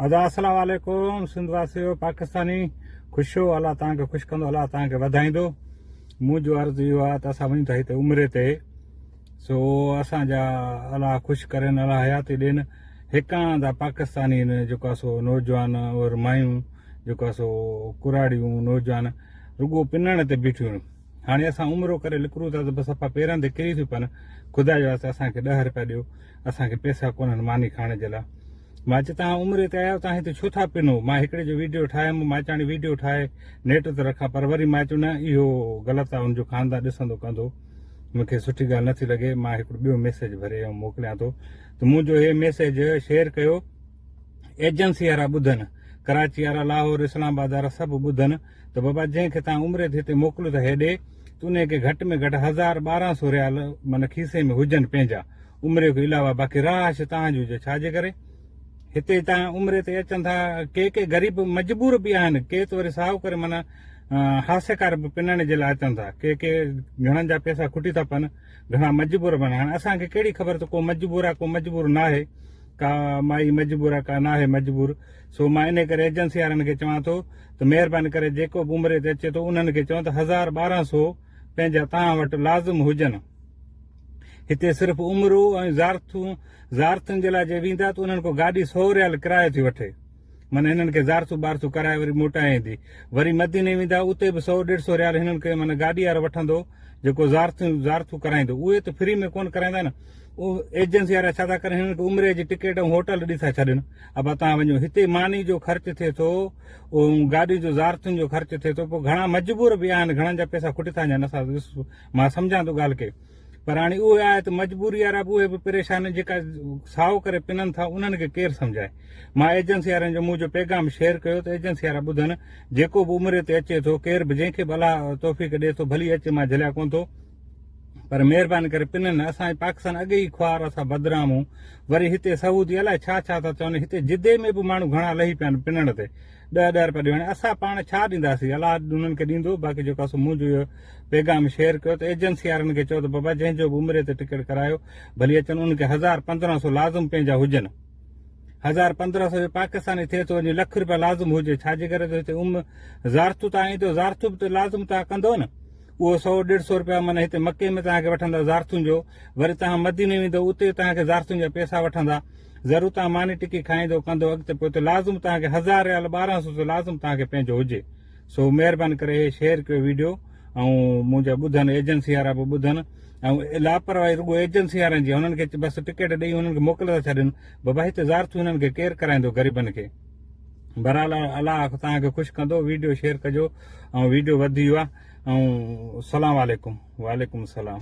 ادا اسلام عليڪم سنڌ واسيو پاڪستاني خوش هو الله توهان کي خوش ڪندو الله توهان کي وڌائيندو منهنجو عرض اهو آهي ته اسان وڃون ٿا هتي عمري تي سو اسان جا الله خوش ڪرين الله حياتي ڏين هڪان دا پاڪستاني جيڪو آهي سو نوجوان اور مايون جيڪو آهي سو ڪراڙيون نوجوان رڳو پنڻ تي بيٺيون هاڻي اسان عمرو ڪري لڪرون ٿا ته بس صفا پيرن تي ڪري ٿيون پون خدا جي واسطي اسان کي ڏهه رپيا ڏيو اسان کي پيسا ڪونهن ماني کائڻ جي لاء مان چيو توهان عمري تي آيا آهيو توهان هتي ڇو ٿا پنو مان هڪڙي جو ويڊيو ٺاهيم مان چيو هاڻي ويڊيو ٺاهي نيٽ تي رکان پر وري مان چيو نه اهو غلط آهي ان جو خاندان ڏسندو ڪندو مون کي سٺي ڳالهه نٿي لڳي مان هڪڙو ٻيو ميسيج ڀري ۽ موڪليان ٿو ته منهنجو هي ميسيج شيئر ڪيو ايجنسي وارا ٻڌن ڪراچي وارا لاهور اسلام آباد وارا سڀ ٻڌن ته بابا جنهن کي توهان عمري تي هتي موڪليو ٿا هيڏي ته انهي کي گهٽ ۾ گهٽ 1200 ريال معنيٰ کيسي ۾ هجن پنهنجا عمري کان علاوه باقي رهائش توهان جي هجي ڇا جي ڪري هتي توهان عمري تي اچن ٿا ڪي ڪي غريب مجبور به آهن ڪي ته وري سائو ڪري معنيٰ هاسيڪار به پنڻ جي لاء اچن ٿا ڪي ڪي گهڻن جا پئسا کٽي ٿا پن گهڻا مجبور به آهن هاڻي اسان کي ڪهڙي خبر ته ڪو مجبور آهي ڪو مجبور ناهي ڪا مائي مجبور آهي ڪا ناهي مجبور سو مان انهي ڪري ايجنسي وارن کي چوان ٿو ته مهرباني ڪري جيڪو به عمري تي اچي ٿو انهن کي چئو ته 1200 پنهنجا توهان وٽ لازم هجن. هتي صرف عمرو ۽ زارٿون زارٿن جي لاء جي ويندا ته انهن کان گاڏي سو ريال ڪرايو ٿي وٺي معنيٰ هنن کي زارٿون بارٿون ڪرائي وري موٽائي ايندي وري مديني ويندا اتي به سو ڏيڍ سو ريال هنن کي معنيٰ گاڏي وارو وٺندو جيڪو زارٿون زارٿون ڪرائيندو اهي ته فري ۾ ڪونه ڪرائيندا نه ايجنسي وارا ڇا ٿا ڪرن هنن کي عمري جي ٽڪيٽ ۽ هوٽل ڏئي ٿا ڇڏن ابا توهان وڃو هتي ماني جو خرچ ٿئي ٿو ۽ گاڏي جو زارٿن جو خرچ ٿئي ٿو پوء گهڻا مجبور به آهن گهڻن جا پئسا کٽي ٿا وڃن اسان مان سمجهان ٿو ڳالهه کي پر هاڻي اهو آهي ته مجبوري وارا به اهي به پريشان آهن جيڪا سائو ڪري پنن ٿا انهن کي ڪير سمجهائي مان ايجنسي وارن جو منهنجو پيغام شيئر ڪيو ته ايجنسي وارا ٻڌن جيڪو به عمري تي اچي ٿو ڪير به جنهن کي به الله توفيق ڏي ٿو ڀلي اچي مان جهليا ڪونه ٿو پر مهرباني ڪري پنن نه اسان جي پاڪستان اڳي ئي خوار اسان بدنام هون وري هتي سعودي الائي ڇا ڇا ٿا چون هتي جدي ۾ به ماڻهو گهڻا لهي پيا آهن پنڻ تي ڏهه ڏهه رپيا ڏيو هاڻي اسان پاڻ ڇا ڏينداسين الله انهن کي ڏيندو باقي جيڪو آهي سو منهنجو اهو پيغام شيئر ڪيو ته ايجنسي وارن کي چئو ته بابا جنهن جو به عمري تي ٽڪيٽ ڪرايو ڀلي اچن انهن کي 1000 1500 لازم پنهنجا هجن 1000 1500 جو پاڪستاني ٿئي ٿو وڃي لک رپيا لازم هجي ڇا جي ڪري ته هتي عم زارتو تان ايندو زارتو به ته لازم تان ڪندو نه اهو سو ڏيڍ سو رپيا معنيٰ هتي مڪي ۾ توهان کي وٺندا زارتن جو وري توهان مديني ويندو اتي توهان کي زارتن جا پيسا وٺندا ضرور توهان ماني ٽڪي کائيندو ڪندو اڳتي پوئتي لازم توهان کي 1000 ريال 1200 ته لازم توهان کي پنهنجو هجي سو مهرباني ڪري هي شيئر ڪيو ويڊيو ۽ منهنجا ٻڌن ايجنسي وارا به ٻڌن ۽ لاپرواهي رڳو ايجنسي وارن جي هنن کي بس ٽڪيٽ ڏئي هنن کي موڪلي ٿا ڇڏن بابا هتي زارتون هنن کي ڪير ڪرائيندو غريبن کي بھرحال الله توهان کي خوش ڪندو ويڊيو شيئر ڪجو ۽ ويڊيو وڌي ويو آهي ۽ سلام عليڪم وعليڪم السلام.